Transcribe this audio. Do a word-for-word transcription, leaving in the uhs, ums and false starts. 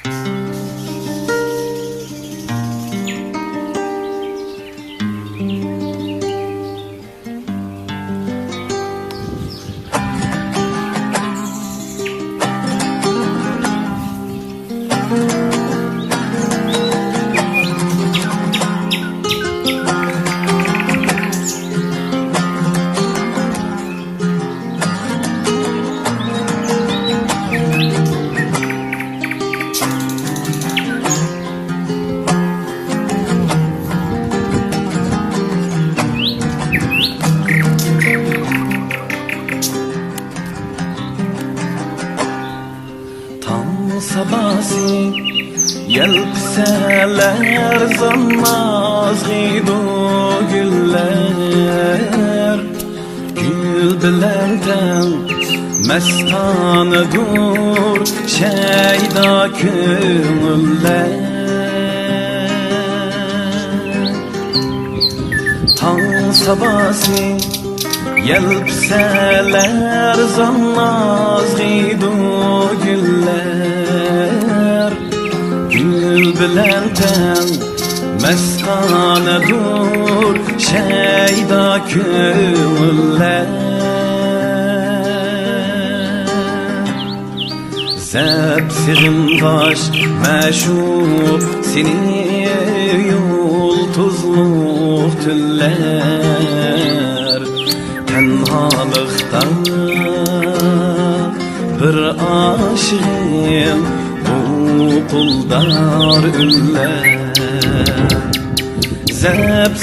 تاڭ ساباسى يەلپۈسەلەر، زان نازغىدۇ گۈللەر. گۈل بىلەن تەڭ مەستانىدۇر شەيدا كۆڭۈللەر. تاڭ ساباسى يەلپۈسەلەر، زان نازغىدۇ گۈللەر. گۈل بىلەن تەڭ مەستانىدۇر شەيدا كۆڭۈللەر. زەپ سېغىنغاچ مەشۇق سېنى يۇلتۇزلۇق تۈنلەر، تەنھالىقتا بىر ئاشىقىم بۇقۇلدار ئۈنلەر. زەپ